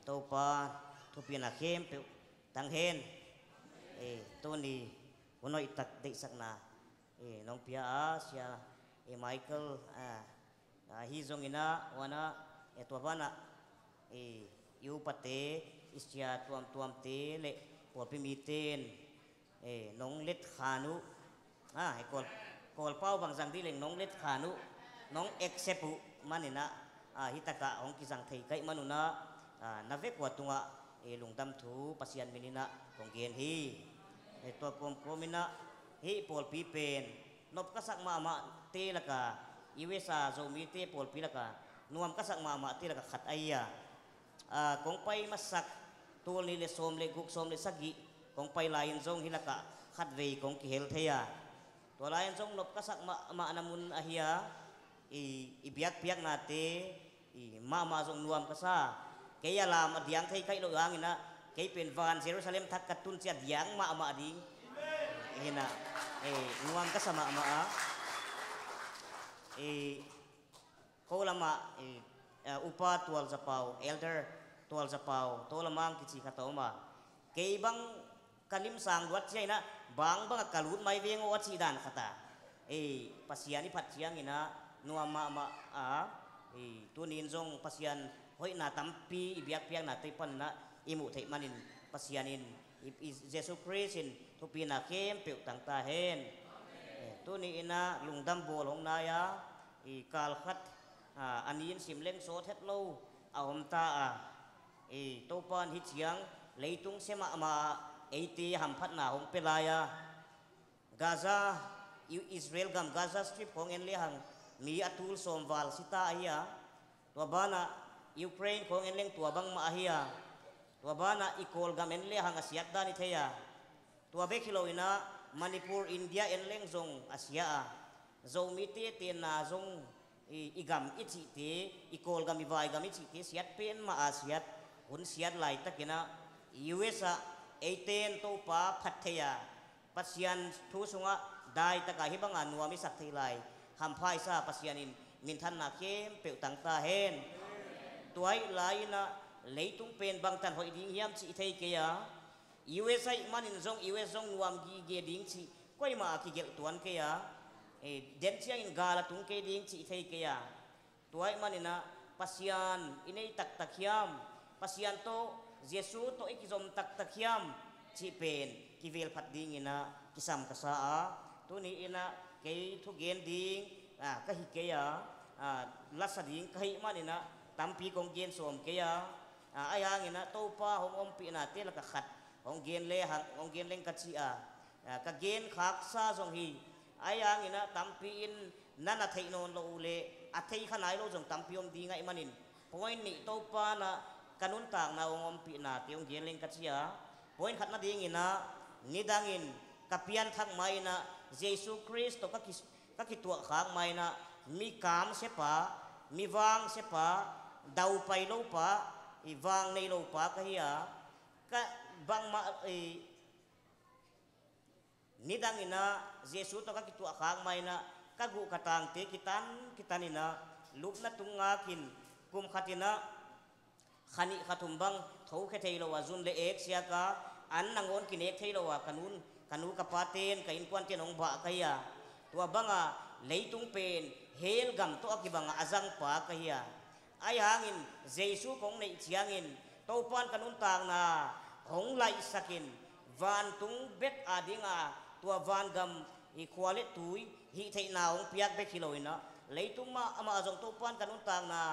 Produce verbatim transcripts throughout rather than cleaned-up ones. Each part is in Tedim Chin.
Topa thupina khempeuh tang hen. Eh, tuni hun hoih tak deihsakna, eh, nong pia a, Sia, eh, Michael, ah, ah, hi zongin ah, huan ah, eh, tua banah, eh, i upate, i sia tuamtuamte le pawlpi mite in, eh, nong let khan uh, ah, eh, Kawl, Kawlpau bang zang dih leng nong let khan uh, nong accept uh manin ah, ah, hi takah hong kizang thei ka hih manun ah, ah, na vekua tungah, eh, lungdam thu Pasian minin ah kong gen hi. Eh, tua kawmkawmin ah hih pawlpi pen nop ka sak mahmahte laka, U S A Zomite pawlpi laka nuam ka sak mahmahte laka khat ahi a, ah, kong pai masak tul nih le sawm le guk, sawm le sagih kong pai lai-in zong hih lakah khatvei kong kihel thei a, tua lai-in zong nop ka sak mahmahna mun ahi a, i, i biakpiaknate, i, mahmah zong nuam ka sa. Kei a lam a diang thei ka hih loh hangin ah, kei pen van Jerusalem thak ka tun ciang a diang mahmah ding. Hi in ah, eh, nuam ka sa mahmah a. Eh, ko lamah, eh, eh, Upa Tual Zapau, Elder Tual Zapau, to lamang kici khat a om a. Kei bang ka limsang luat ciangin ah, bangbang a ka lut mai veng aw a cih dan khat a. Ei, Pasian i phat ciangin ah nuam mahmah a, ei, tuni in zong Pasian hoihna tampi, i biakpiaknate panin ah i muh theih manin Pasian in, i, i Jesu Khrist in thupina khempeuh tang ta hen. Ei, tuni in ah lungdam bawl hong nai a, i kal khat, ah, a ni in sim leng sawt het lo a om ta a. Ei, Topa in hih ciang leitung sia mahmah ah eite hamphatna hong pia lai a, Gaza, I-, Israel gam Gaza Strip khawng en lehang mi a tul sawm val si ta ahi a, tua banah Ukraine khawng en leng tua bangmah ahi a, tua banah i Kawlgam en lehang a siat dan i thei a, tua bek hi loin ah Manipur, India en leng zong a sia a, Zomite tenna zong i, i gam i cihte, i Kawlgam, i vaigam i cihte siat pen mah a siat, hun siat laitakin ah U S ah eite in Topa phat thei a, Pasian thu sungah daitak a hih banga nuam i sak thei lai hampha i sa Pasian in minthanna khempeuh tang ta hen. Tua ahih lai-in ah leitung pen bangtan hoih ding hiam cih i thei kei a, U S ahih manin zong U S zong nuam gige ding cih koimah a kigelh tuan kei a, eh, den ciangin gal a tung kei ding cih i thei kei a, tua ahih manin ah Pasian i nei taktak hiam, Pasian tawh, Jesu tawh i kizom taktak hiam cih pen kivelphat dingin ah kisam ka sa a, tuni in ah kei thugen ding, ah, ka hi kei a, ah, lasa ding ka hih manin ah tampi kong gen sawm kei a, ah, ahi hangin ah Topa hong ompihnate laka khat hong gen lehang, hong gen leng ka ci a, ah, ka gen khaksa zong hi. Ahi hangin ah tampi in na na theih nawn loh uh leh a thei kha nai lo zong tampi om ding ahih manin, point nih Topa in ah ka nuntakna hong ompihnate hong gen leng ka ci a, point khat nadingin ah nidangin ka pianthak ma-in ah Jesu Khrist tawh ka ki, ka kituahkhak ma-in ah mi kamsia pa, mi vangsia pa, daupai lo pa, i vang nei lo pa ka hi a, ka bangmah, i, nidangin ah Jesu tawh ka kituahkhak ma-in ah ka guh ka tangte kitan kitanin ah lupna tung ngakin kum khatin ah kha nih kha thum bang thokhia thei lo a zun le ek siak a, an nangawn kinek thei lo a ka nun, ka nu ka pate in ka innkuante in hong bah ka hi a, tua banga leitung pen hell gam tawh a kibanga a zangpa ka hi a, ahi hangin Jesu kong neih ciangin Topa in ka nuntakna hong laihsakin vantung bek a dinga tua vangam i khua le tui hih theihna hong piak bek hi loin ah leitung mah amah zong Topa in ka nuntakna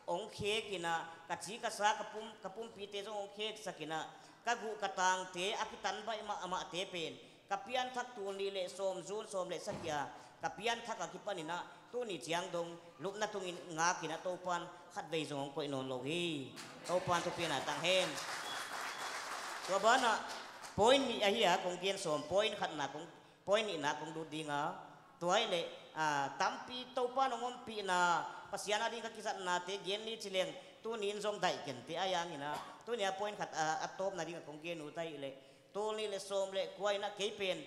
hong khekin ah ka ci ka sa ka pum, ka pumpite zong hong kheksakin ah ka guh ka tangte a kitan baih mah amahte pen ka pianthak tul nih le sawm zun sawm le sagih a ka pianthak a kipanin ah tuni ciang dong lupna tungin ngakin ah Topa in khatvei zong hong koih nawn lo hi. Topa in thupina tang hen. Tua banah point nih ahi a kong gen sawm, point khatna kong, point nihna kong lut ding a, tua ahih leh, ah, tampi Topa in hong ompihna, Pasian a ding ka kizatnate gen ni ci leng tuni in zong daih kei inteh, ahi hangin ah tuni a point khat, ah, a tawpna ding a kong gen ut ahih leh tul nih le sawm le kua in ah kei pen,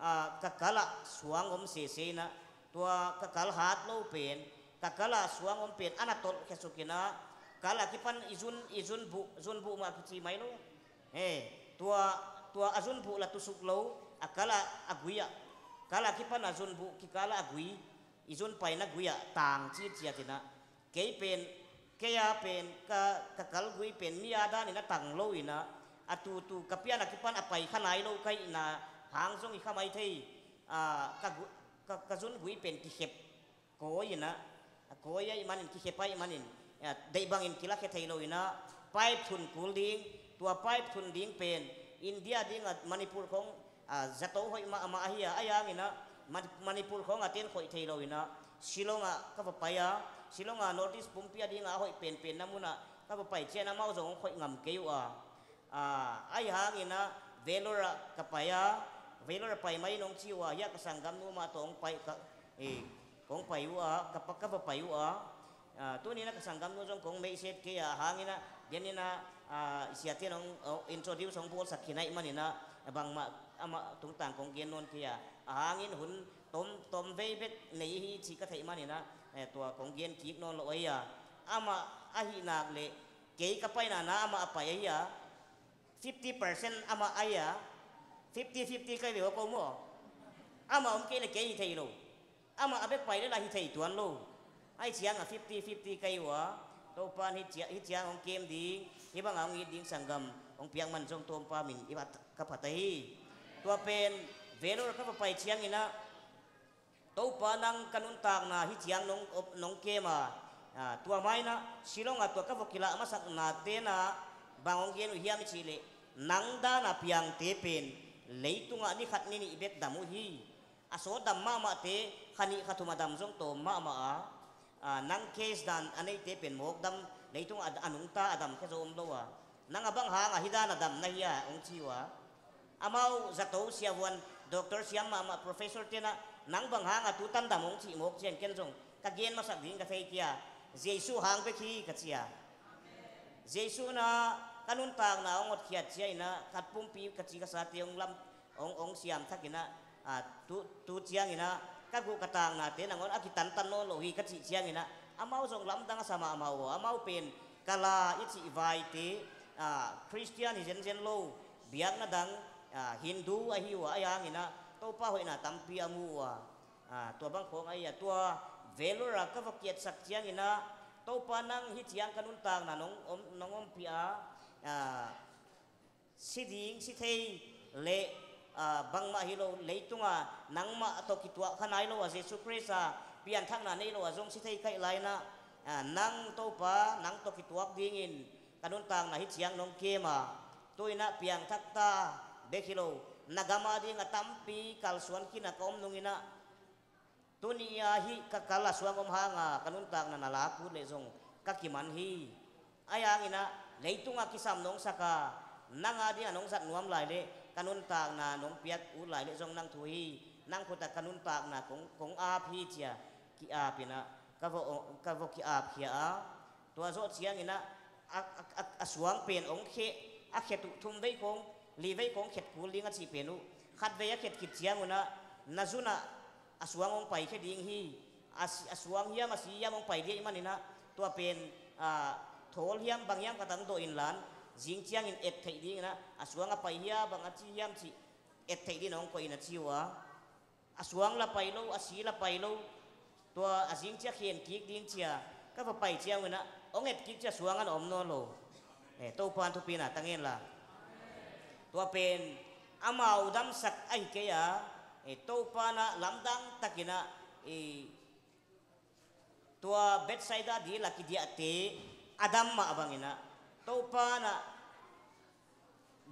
ah, ka kal ah suang om sese in ah, tua ka kal hat lo pen, ka kal ah suang om pen a na tolhkhia sukin ah, Kal a kipan i zun, i zun buh, zun buh mah kici mai lo. He, tua, tua a zun buh la tusuk lo, a kal a, a gui ah. Kal a kipan a zun buh kikal a gui, i zun paina gui ah tang citciat in ah. Kei pen, kei a pen, ka, ka kal gui pen mi a dan in a tang lo in ah, a tutu ka pian a kipan a pai kha nai lo ka hihna hang zong hi kha mai thei. A, ka gu-, ka, ka zun gui pen kikhep kawi in ah, a kawi ahih manin, kikhep ahih manin, a, deih bangin kilakhia thei lo in ah, pipe thun kul ding, tua pipe thun ding pen India ding a Manipur khong, a, zato hoih mahmah ahi a, ahi hangin ah, Mani-, Manipur khong a ten khoih thei lo in ah, Shillong ah ka va pai a, Shillong a North East pumpi a ding a hoih penpen na mun ah ka va pai ciang amau zong hong khoih ngam kei uh a. A, ahi hangin ah Vellore ah ka pai a, Vellore ah pai mai in hong ci uh a, hiah ka sanggamnu mah tawh hong pai ka, eh, kong pai uh a, ka pa, ka va pai uh a. A, tuni in ah ka sanggamnu zong kong meihset kei a, a hangin ah, den in ah, a, i siate in hong, oh, introduce hong bawlsak khin ahih manin ah, bangmah amah tungtang kong gen nawn kei a, a hangin hun tom, tom vei bek nei hi cih ka theih manin ah, eh, tua kong gen kik nawn lo ahi a. Amah ahih nak leh, kei ka paina na amah a pai ahi a, fifty percent amah ahi a, fifty fifty ka hi ve aw ko maw. Amah om kei leh kei hi thei lo. Amah a bek pai leh lah hi thei tuan lo. Ahi ciang a fifty fifty ka hi uh a, Topa in hih cia-, hih ciang hong kem ding, hih bang a hong it ding sanggam hong piak man zong Topa min i phat, ka phat ahi. Tua pen Vellore ka va pai ciangin ah, Topa nang ka nuntakna hih ciang nong, nong kem a, a, tua mah in ah Shillong ah tua ka va kilah masakna ten ah bang hong gen uh hiam i cih leh, nang dan a piangte pen leitungah ni khat ni nih bek dam uh hi. A sawt dam mahmahte kha nih kha thum a dam zong tawm mahmah a, a, nang case dan a neite pen mawk dam, leitungah a, a nungta a dam khe zo om lo a. Nang a bang hang a hih dan a dam na hi a, hong ci uh a. Amau zato siavuan, doctor siam mahmah professor ten ah, nang bang hang a tu tan dam hong cih mawk ciang ken zong ka gen masak ding ka thei kei a, Jesu hang bek hi ka ci a. Jesu in ah ka nuntakna hong hotkhiat ciangin ah, khat pumpi ka ci ka sate hong lam, hong, hong siam thak in ah, a, tu, tu ciangin ah ka guh ka taknate nangawn a kitantan nawn lo hi ka cih ciangin ah, amau zong lamdang a sa mahmah uh a, amau pen Kala i cih vaite, a, Khristian hi zenzen lo, biakna dang, a, Hindu ahi uh a, ahi hangin ah Topa hoihna tampi a mu uh a, a, tua bang khawng ahi a, tua Vellore ah ka va kiatsak ciangin ah, Topa nang hih ciang ka nuntakna nong om, nong ompih a, a, si ding, si thei leh, a, bangmah hi lo, leitunga nangmah tawh kituak kha nai lo a, Jesu Khrist a pianthakna nei lo a zong si thei ka hih lai in ah, a, nang Topa, nang tawh kituak dingin ka nuntakna hih ciang nong kem a, tu in ah piangthak ta bek hi lo, na gam a ding a tampi kalsuan khin a ka om nung in ah, tuni a hih ka kal a suang om hanga ka nuntakna na lak ut leh zong ka kiman hi. Ahi hangin ah, leitunga kisam nong sak a, nang a ding a nong zat nuam lai leh, ka nuntakna nong piak ut lai leh zong nang thu hi. Nang khut ah ka nuntakna kong, kong ap hi ci a, ki-ap in ah, ka va, ka va ki-ap khia a. Tua zawh ciangin ah, a, a, a, a suang pen hong kheh, a khet uh thum vei khawng, li vei khawng khet kul ding a cih pen uh, khat vei a khet khit ciangun ah, na zun ah a suang hong paikhia ding hi. A si, a suang hiam, a si hiam hong pai ding ahih manin ah, tua pen, a, thawl hiam, bang hiam khat hong dawh inla, zing ciangin et theih dingin ah, a suang a pai hia, bang a ci hiam cih et theih dingin hong koih in a ci uh a. A suang la pai lo, a si la pai lo. Tua a zing ciang khen kik ding ci a, ka va pai ciangun ah, hong et kik ciang suang ah na om nawn lo. Eh, Topa in thupina tang hen la. Tua pen amau damsak ahi kei a, eh, Topa in ah lamdang takin ah, eh, tua Bethsaida dil a kidiahte a dam mah bangin ah, Topa in ah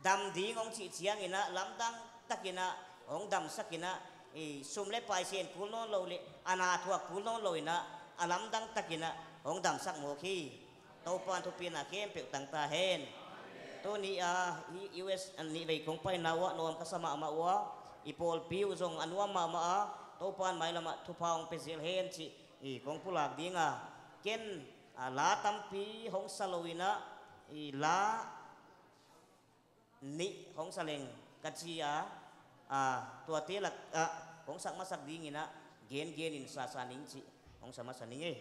dam ding hong cih ciangin ah, lamdang takin ah hong damsak in ah, i sum le pai sen kul nawn lo le, a na thuak kul nawn lo in ah, a lamdang takin ah hong damsak mawk hi. Topa in thupina khempeuh tang ta hen. Tuni a, i U S a nih vei kong paina uh ah nuam ka sa mahmah uh a, i pawlpi uh zong a nuam mahmah a, Topa in mailamah thupha hong pia zel hen cih i kong pulak ding a, ken, a, la tampi hong sa lo in ah, i la nih hong sa leng ka ci a, a, tuate lak ah hong sak masak dingin ah, gengenin sasa ning cih hong sa masa ning ei.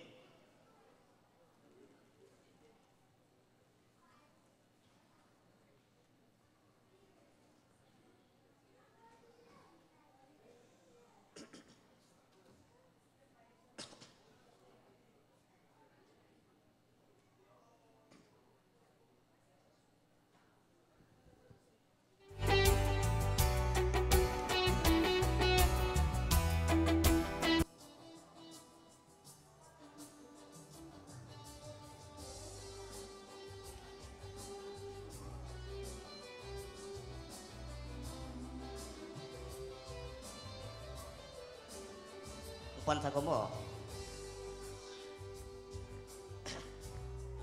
Pan thak om aw.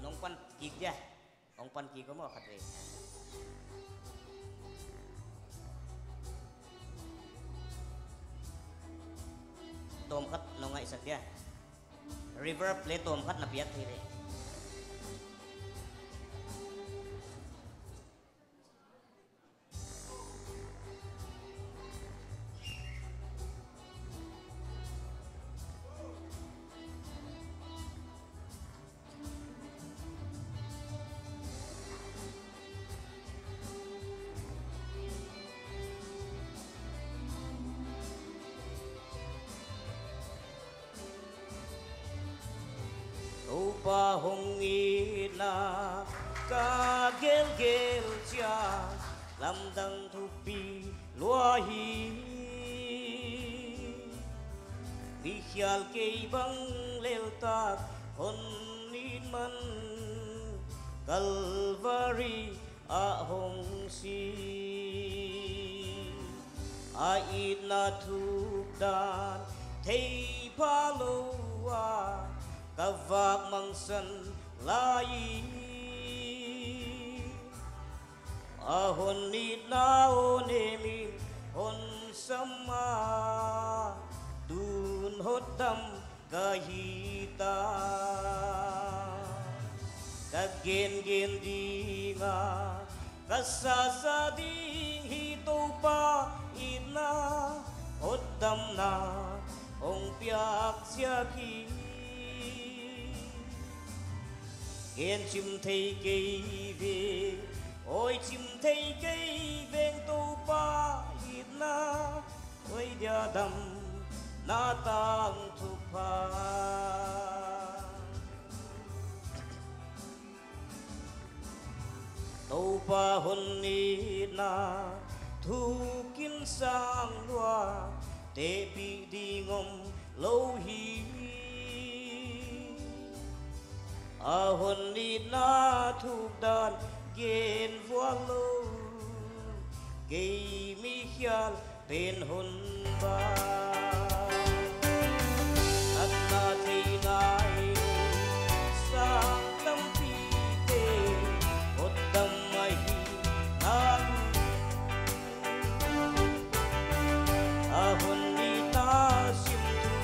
Nong pan kik dia. Hong pan kik om aw khat vei. Tawm khat nong ngaihsak dia. Reverb le tawm khat na piak thei ve. Topa hong itna ka gelgel ciang lamdang thupi lua hi. Mikhial kei bang leltak hon it man Kalvari ah hong si. A itna thuk dan thei pha lo a ka vak mangsan lai. A hon itna aw nemin hon sam a tun hotdam ka hi ta. Ka gengen dinga ka sasa ding hi Topa itna hotdamna hong piak ciak hi. Gen cim thei kei veng, awi cim thei kei veng Topa itna. Oi dia damna tang thupha. Topa hon itna thukin sang lua tehpih ding om lo hi. A hon itna thuk dan gen vuak lo kei mikhial pen hon ba. Natna thei nai lo sang tampite hotdam ahi na. A hon itna sim thu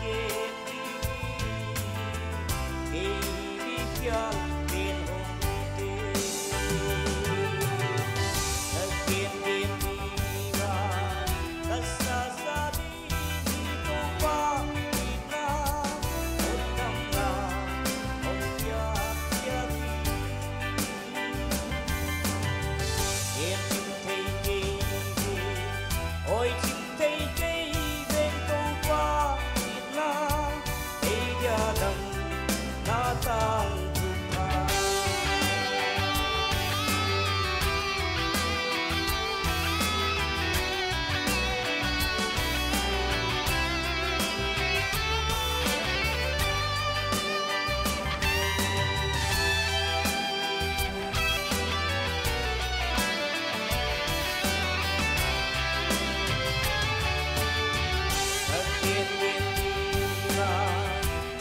gen ding hi. Kei mikhial pen hong te. Ka gen gen ding a ka sasa ding hi Topa itna hotdamna hong piak ciak hi. Gen cim thei kei veng, awi cim thei kei veng Topa itna, ei dia damna tang thupha.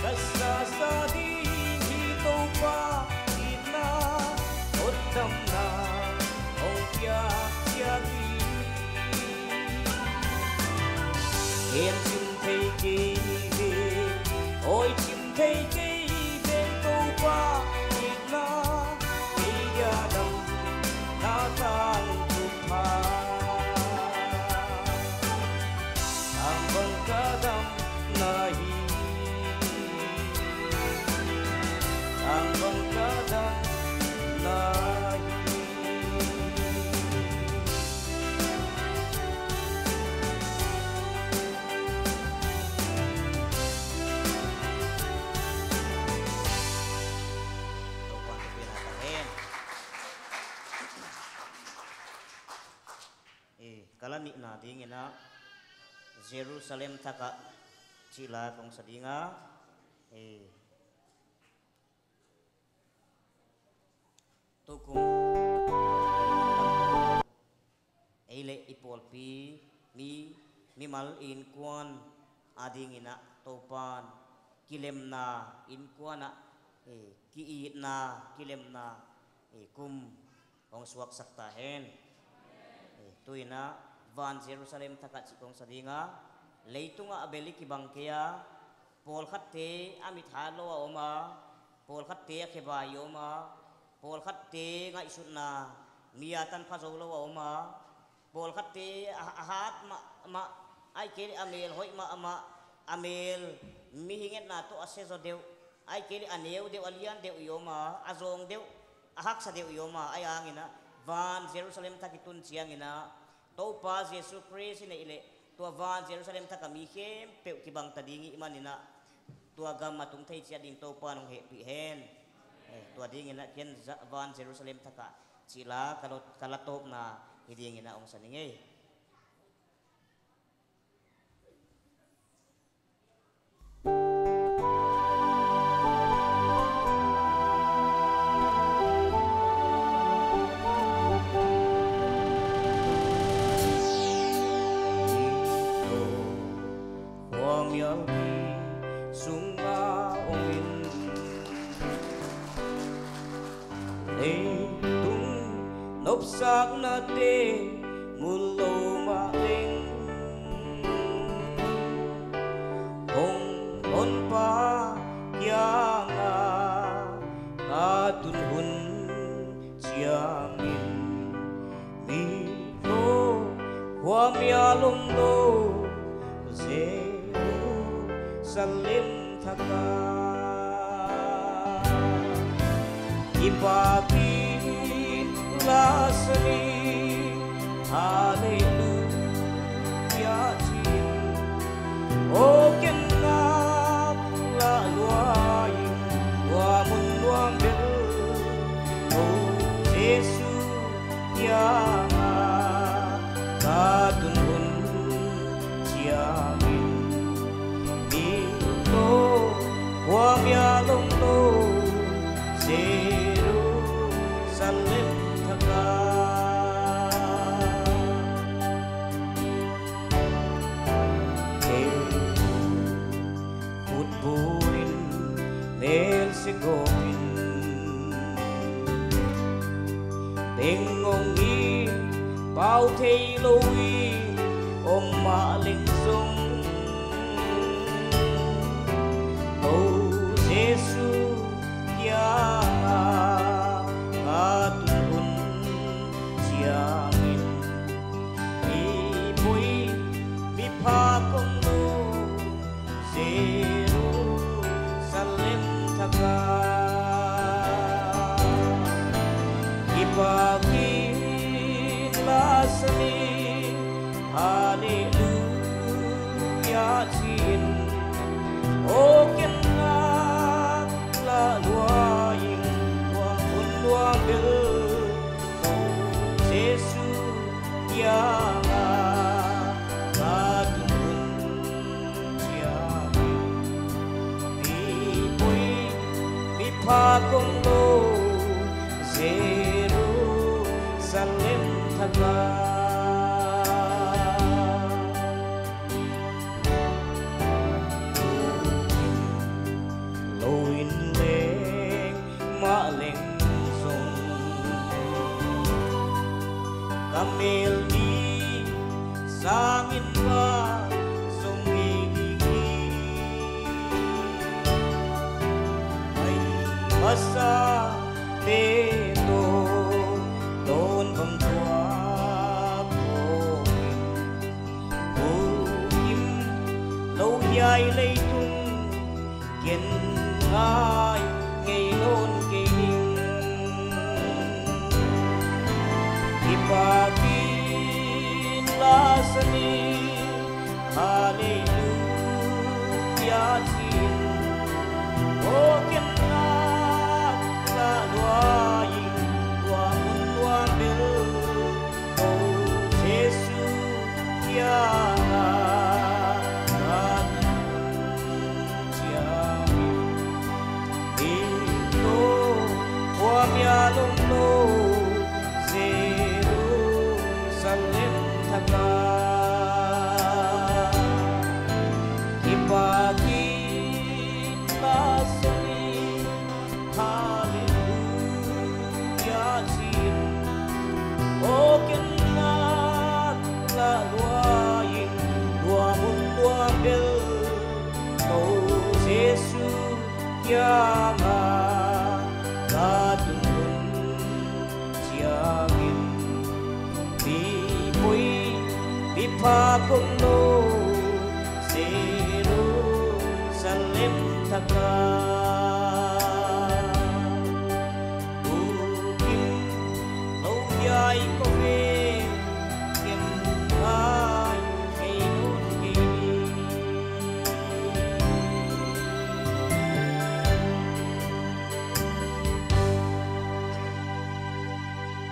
Ka sasa ding hi Topa itna, hotdamna hong piak ciak hi. Gen cim thei kei veng, awi cim thei kei veng Topa itna, ei dia damna tang thupha. Ang bang ka damna hi, ang bang ka damna hi. Topa thupina tang hen. Eh, ka la nihna dingin ah Jerusalem thakah cih la kong sa ding a, eh, tukum ei le i pawlpi mi, mimal innkuan a dingin ah Topan kilemna innkuanah, eh, ki-itna, kilemna, eh, kum hong suaksak ta hen. Eh, tu-inah van Jerusalem thakah cih kong sa dinga, leitungah a bel i kibang kei a, pawlkhatte a mithat lo a om a, pawlkhatte a khebai a om a, pawlkhatte ngaihsutna mi a tanpha zo lo a om a, pawlkhatte a, a hat mahmah, ahih kei leh a mel hoih mahmah, a mel mihing etna tawh a sia zaw deuh, ahih kei leh a neu deuh, a lian deuh i om a, a zawng deuh, a haksa deuh i om a, ahi hanginah van Jerusalem thak i tun cianginah Topa Jesu Khrist i neih leh tua van Jerusalem thakah mi khempeuh kibang ta ding ih maninah tua gam a tung thei ciat ding Topa nong hehpih hen. Eh, tua dinginah ken za-, van Jerusalem thakah cih la ka lo-, ka la tawpna hi dinginah hong sa ning ei. Khuamial mi sungah om in, leitung nopsaknate ngul lo mah leng, hong Honpa kiangah ka tun hun ciangin, mitlo khuamial om lo Jerusalem thakah kipakin la sa ni, Halleluiah ci-in. Aw ken nak lah lua ing, tua mun nuam bel ko Jesu kiangah ka tun hun ciangin, mitlo khuamial om lo Jerusalem thakah. Kei khutbuin melse gawpin, beng ngongin pau thei lo in om mah leng zong, ko Jesu kiangah ka tun hun ciangin, mi poi mi phak om lo Jerusalem thakah kipakin la sa ni, Halleluiah ci-in. Aw ken nak lah lua ing, tua mun nuam bel ko Jesu kiangah ka tun hun ciangin, mi poi mi phak om lo Jerusalem thakah. Lo in leng mah leng zong, ka mel ni sangin va zong ngei ding hi. Ai masa te tawh dawn bang tuak kawmin, bukim lo hiai leitung ken ngai ngei nawn kei ning. Kipakin la sa ni, Halleluiah ci-in. Aw ken nak lah lua ing, tua mun nuam bel ko Jesu kiangah ka tun ciangin, mitlo khuamial om lo Jerusalem thakah kipakin Aw ken na lah lua in, lua mun lua bel, ko Jesu kiangah ka tun hun ciangin, mi poi mi pha kong no, Jerusalem thakah. Bukim lo hiai ko ve, kem hai kei lo kei.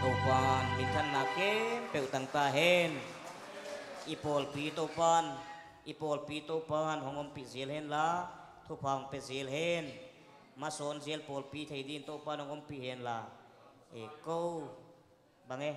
Topan minthanna khempeuh tang ta hen. I pawlpi Topan, i pawlpi Topan hong ompih zel hen la, thupha hong pia zel hen. Masawn zel pawlpi thei din Topan hong ompih hen la. E ko bang e.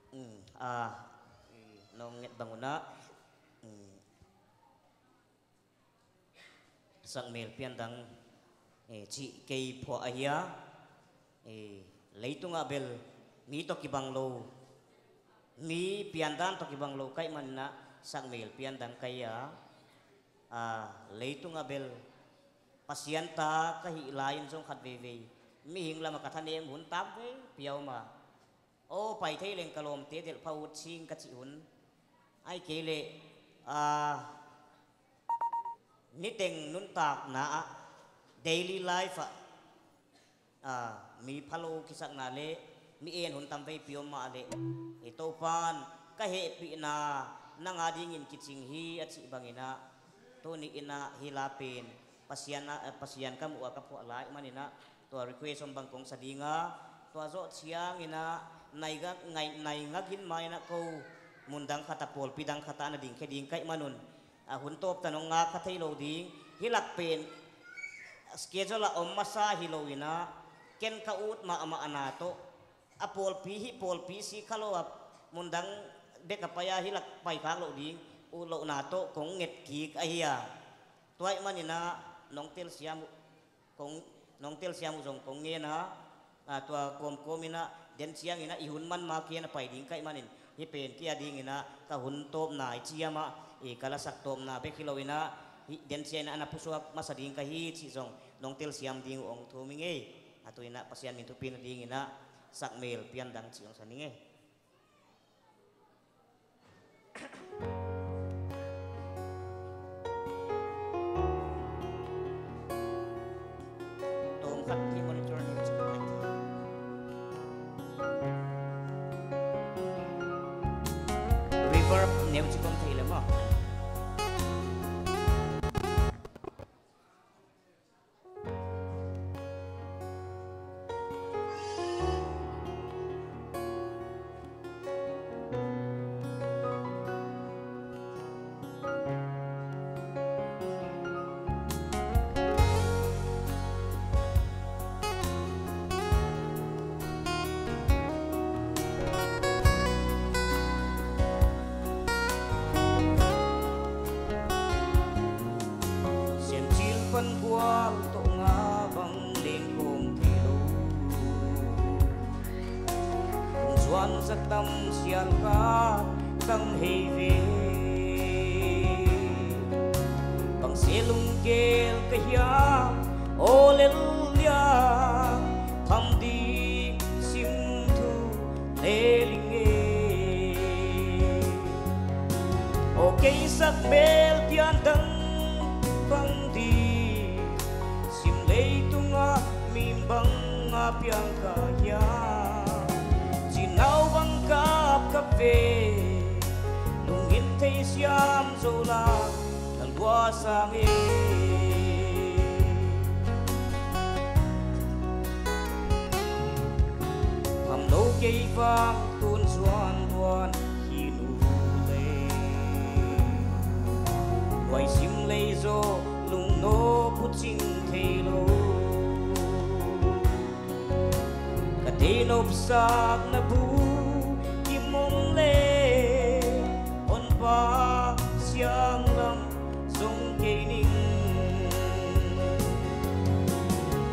Mm, a, nong nget bang un ah, mm, sakmel piandang, eh, cih kei phuah ahi a, eh, leitungah bel mi tawh kibang lo, mi piandan tawh kibang lo ka hih manin ah sakmel piandang ka hi a, a, leitungah bel Pasian ta ka hih lai-in zong khat veivei mihing lamah ka thanem hun tam veipi a om a. Aw pai thei leng ka lawmte delhpha ut cing ka cih hun, ahih kei leh, a, niteng nuntakna ah, daily life ah, a, mi phalo kisakna leh mi en hun tam veipi om mah leh, i Topan ka hehpihna nang a dingin kicing hi a cih bangin ah, tuni in ah hih la pen Pasian ah, Pasian ka muh a ka phuah lai manin ah, tua request om bang kong sa ding a, tua zawh ciangin ah nai ngak, nai, nai ngak in mah in ah ko mun dang khat ah, pawlpi dang khat ah na dingkhia ding ka hih man un, a, hun tawp tan hong ngak kha thei lo ding. Hih lak pen schedule ah om masa hi lo in ah, ken ka ut mahmahna tawh, a pawlpi, hih pawlpi si kha lo a, mun dang bek a pai a hih lak pai khak loh ding, ut lohna tawh kong nget kik ahi a. Tua ahih manin ah nong telsiam uh, kong, nong telsiam uh zong kong ngen a, a, tua kawmkawm in ah, den ciangin ah i hun man ma kian a pai ding ka hih manin, hih pen kei a dingin ah ka hun tawpna i ciam ah, i ka lasak tawpna bek hi lo in ah, hih den ciangin ah a na pusuak masa ding ka hi cih zong nong telsiam ding uh hong thum ing ei. A tu in ah Pasian min thupina dingin ah sakmel piandang cih hong sa ning ei. Tawm khat hi monitor neu cik mai. Reverb neu cik om thei le maw. Siancil pan gual tawh nga bang leng kawm thei lo. Kong zuan zat tam sial ka tam hei ve. Bang se lunggel ka hiam aw lel liang, tham ding sim thu lel ing e. Aw kei sak bel pian dang bang ding, sim leitungah mi bang a piang ka hiam? Cinau bang kap kap ve, lungin thei siam zo la, Lua sang e. Phamlo kei vang tun zuan buan hi nu le, nuai sim lei zaw lungno pucing thei lo. Ka tei nopsakna bu kim om le, Honpa sianglam zong kei ning.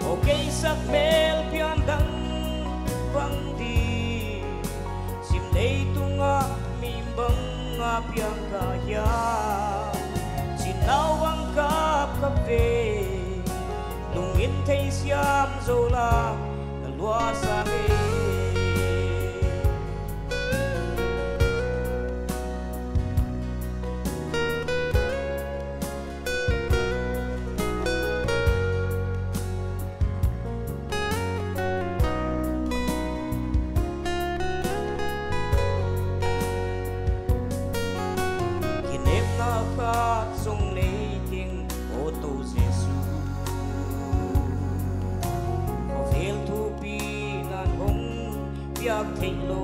Aw keisak mel pian dang bang di, sim leitungah mi bangah piang ka hiam? Cin nau ang kap kap ve, lungin thei siam zo la, na lua sang e. Kinepna khat zong nei keng, aw To Jesu. Khawvel thupi nan hong piak theih lo,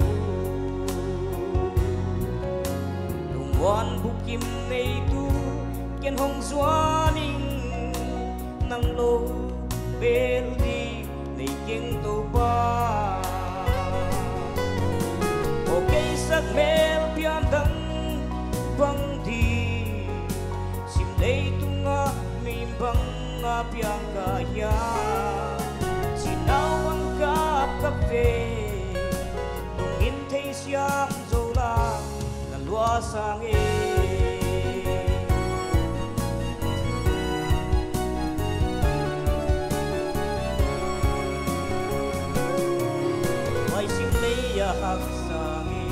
lungmuan bukim neitu ken hong zuan ing. Nang lo bel di nei keng Topa. Aw keisak mel pian dang bang di, sim leitungah mi bangah piang ka hiam? Cin nau ang kap kap ve, lungin thei siam zo la, na lua sang e. Vai sim lei a hak sang e,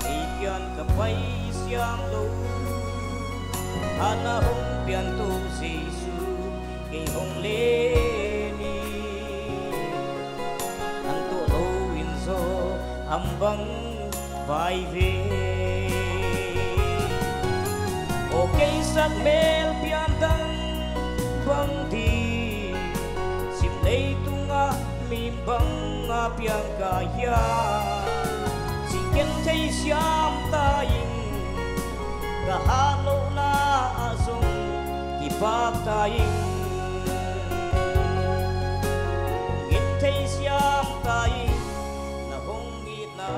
ei kian ka pai siam lo. Hana hong pian To Jesu, kei hong len ing. Nang tawh lo in zaw am bang vai ve. Aw keisak mel pian dang bang di, sim leitungah mi bangah piang ka hiam? Ci ken thei siam ta ing, ka hat lohna ah zong kipak ta ing. Hong it thei siam ta ing, na hong itna.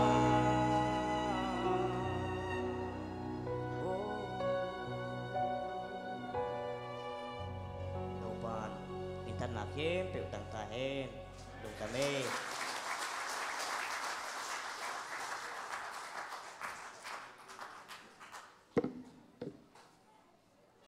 Topa'n minthanna khempeuh tang ta hen. Lungdam e.